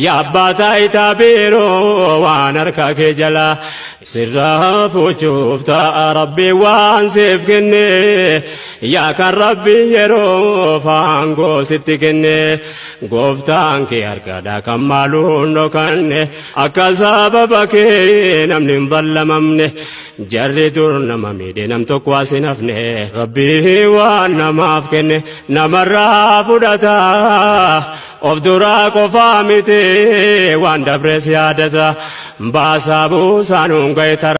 Yaa abbaa taayitaa biiroo waan harka kee jalaa sirraa fuuchuuf ta'a rabbi waan siif kenne yaa kan rabbi yeroo faangoo sitti kenne gooftaan kee harkadha kan maaluun dhokanne akka sababa kee namni hin ballamamne jarri dur nama miidhe nam tokko as hin hafne rabbi waan namaaf kenne namarraa fudhata. Of duraa qofaa miti waan dabres yaadata baasaa buusaan hunga'e tara.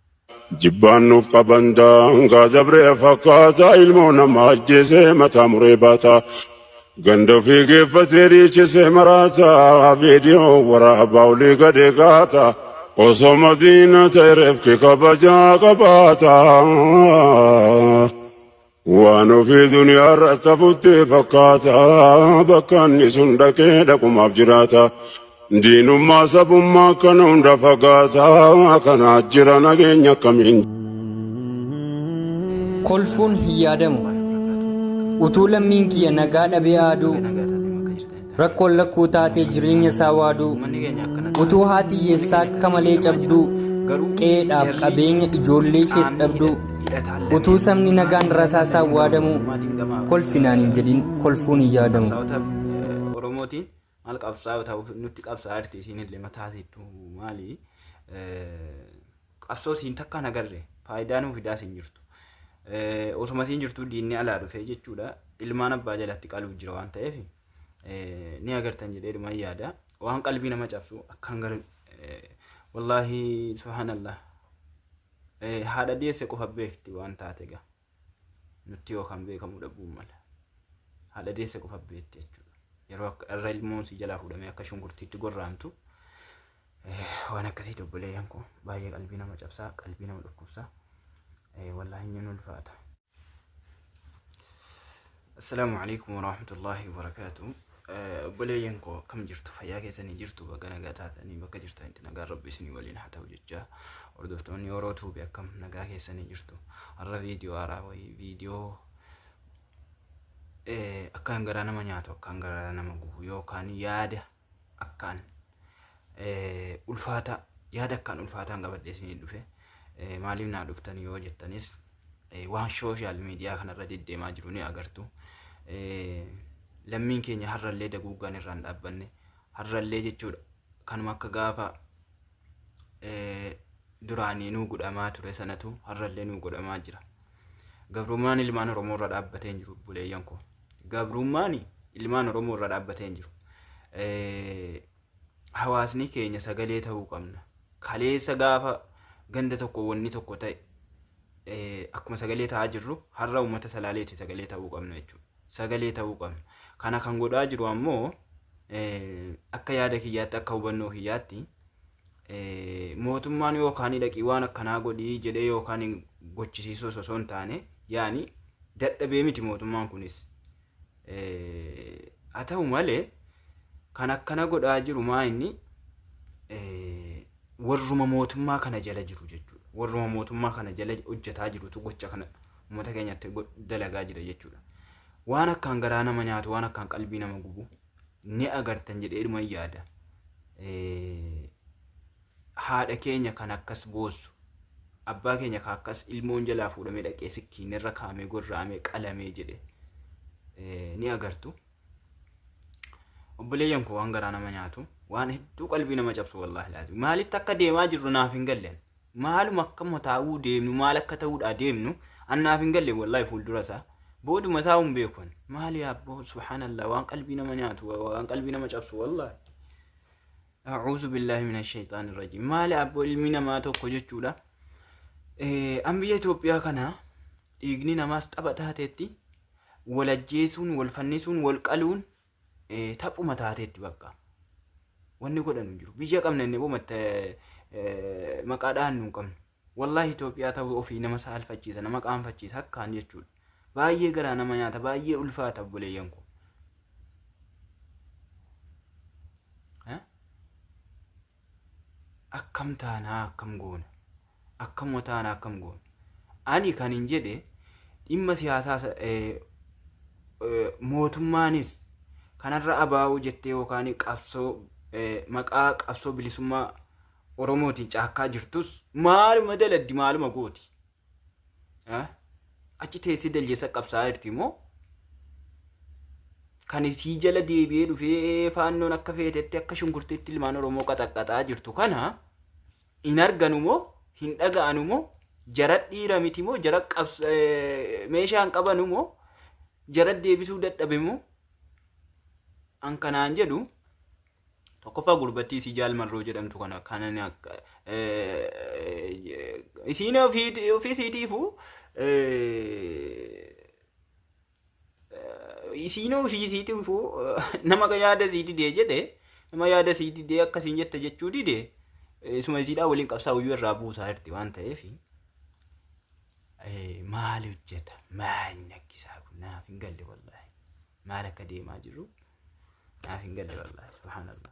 Jibbaan nuuf qaban daangaa dabree fakkaata ilmoo nama ajjeesee mataa muree baata. Ganda ofii geeffatee dhiichisee maraata viidiyoo waraabaa olii gadi kaata. Osoo madiina ta'e reefki kabajaa qabaata. Waan ofii duniyaa irratti hafutti fakkaata bakka inni sun dhaqee dhaqumaaf jiraata. Diinummaa sabummaa kana hunda fagaata kanaa jira nageenya akkamiin. Kolfuun hin yaadamu. Utuu lammiin kiyya nagaa dhabee aaduu, rakkoon lakkuu taatee jireenya isaa waaduu, utuu haati hiyyeessaa akka malee cabduu, qe'eedhaaf qabeenya ijoollee ishees dhabduu, utuu sabni nagaan rasaasaan waadamuu, kolfinaan hin jedhin kolfuun hin yaadamu. Qabsaa'ota Oromootiin maal qabsaa'ota nutti qabsaa'aa jirti isiin illee mataa isiittu maali qabsoo isiin takka hin agarre faayidaa nuu fidaa isiin jirtu. Osuma isiin jirtu diinni alaa dhufee jechuudha ilmaan abbaa jalatti qaluuf jira waan ta'eef ni agartan jedhee dhuman yaada. Waan qalbii nama cabsu akkaan gara wallaahi subhaanallah haadha deesse qofa beekti waan taate egaa nutti yookaan beekamuu dhabuun mala. Haadha deesse qofa beekti jechuudha. Yeroo akka irra ilmoon si jalaa fuudhamee akka shunkurtiitti gorraamtu waan akkasii obboleeyyan koo baay'ee qalbii nama cabsaa qalbii nama dhukkubsaa wallaahi ni ulfaata. Assalaamu alaikum warahmatullahi wabarakaatu. Obboleeyyan koo akkam jirtu fayyaa keessanii jirtu bakka nagaa taatanii bakka jirtanitti nagaan rabbi isinii waliin haa ta'u jecha hordoftoonni Oroo Tuubi akkam nagaa keessanii jirtu har'a viidiyoo haaraa wayii viidiyoo akkaan garaa nama nyaatu akkaan garaa nama gubu yookaan yaada akkaan ulfaataa yaada akkaan ulfaataan qabadhee isinii dhufe maaliif naa dhuftan yoo jettanis waan sooshaal miidiyaa kanarra deddeemaa jiru ni agartu. Lammiin keenya har'allee daguuggaan irraan dhaabbanne har'allee jechuudha kanuma akka gaafa duraanii nuu godhamaa ture sanatu har'allee nuu godhamaa jira. Gabrummaan ilmaan Oromoo irra dhaabbatee hin jiru obboleeyyan koo. Gabrummaan ilmaan Oromoo irra dhaabbatee hin jiru. Hawaasni keenya sagalee ta'uu qabna. Kaleessa gaafa ganda tokko wanni tokko ta'e akkuma sagalee ta'aa jirru har'a uummata Salaaleeti sagalee ta'uu qabna jechuudha. Sagalee ta'uu qabna. Kana kan godhaa jiru ammoo akka yaada kiyyaatti akka hubannoo kiyyaatti mootummaan yookaan dhaqii waan akkanaa godhii jedhee yookaan gochisiisuu osoo hin taane yaani dadhabee miti mootummaan kunis. Haa ta'u malee kan akkana godhaa jiru maa inni warruma mootummaa kana jala jiru jechuudha. Warruma mootummaa kana jala hojjetaa jirutu gocha kana uummata keenyatti dalagaa jira jechuudha. Waan akkaan garaa nama nyaatu, waan akkaan qalbii nama gubu ni agartan jedheedhuma yaada. Haadha keenya kan akkas boossu, abbaa keenya kan akkas ilmoon jalaa fuudhamee dhaqee sikkiinirra kaa'amee gorra'amee qalamee jedhe ni agartu. Obboleeyyan koo waan garaa nama nyaatu, waan hedduu qalbii nama cabsu wallaahi laazim. Maalitti akka deemaa jirru naaf hin galleen. Maaluma akkuma taa'uu deemnu maal akka ta'uudhaa deemnu an naaf hin galle wallaahi fuuldura isaa. Booduma isaa hin beeku. Maali abboo subhaanallah waan qalbii nama nyaatu waan qalbii nama cabsu wallaahi. A'uuzu billaahi mina shayxaani rajiim. Maali abboo ilmi namaa tokko jechuudha. An biyya Itoophiyaa kana dhiigni namaas tapha taateetti wal ajjeesuun, wal fannisuun, wal qaluun taphuma taateetti bakka. Wanni godhan hin jiru. Biyya qabna inni boomatta maqaa dhahannu hin qabnu. Wallaahi Itoophiyaa ta'uu ofii nama saalfachiisa, nama qaanfachiisa akkaan jechuudha. Baay'ee garaa nama nyaata, baay'ee ulfaata obboleeyyan koo. Akkam taanaa akkam goona? Akkamuma taanaa akkam goona? Ani kan hin jedhe dhimma siyaasaa mootummaanis kanarra abaa'uu jettee yookaan qabsoo maqaa qabsoo bilisummaa Oromootiin caakkaa jirtus maaluma daladdi maaluma gooti? Achi teessee daljeessa qabsaa'aa jirti moo kan isii jala deebi'ee dhufee faannoon akka feetetti akka shunkurtiitti ilmaan Oromoo qaxaqqaxaa jirtu kana hin arganu moo hin dhaga'anu moo jara dhiira miti moo jara qabs meeshaa hin qabanu moo jara deebisuu dadhabe moo an kanaan jedhu Tokkoffaa gurbattii isii jaal marroo jedhamtu kana kanan akka isiin ofii ofii isiitiifu isiin ofii isiitiifu nama yaada isii didee jedhe nama yaada isii didee akkasiin jette jechuu dide isuma isiidhaa waliin qabsaa uyyuu irraa buusaa jirti waan ta'eef maal hojjeta maal nakkisaa kun naaf hin galle wallaahi maal akka deemaa jiru. Naaf hin galle wallahi subhaanallah.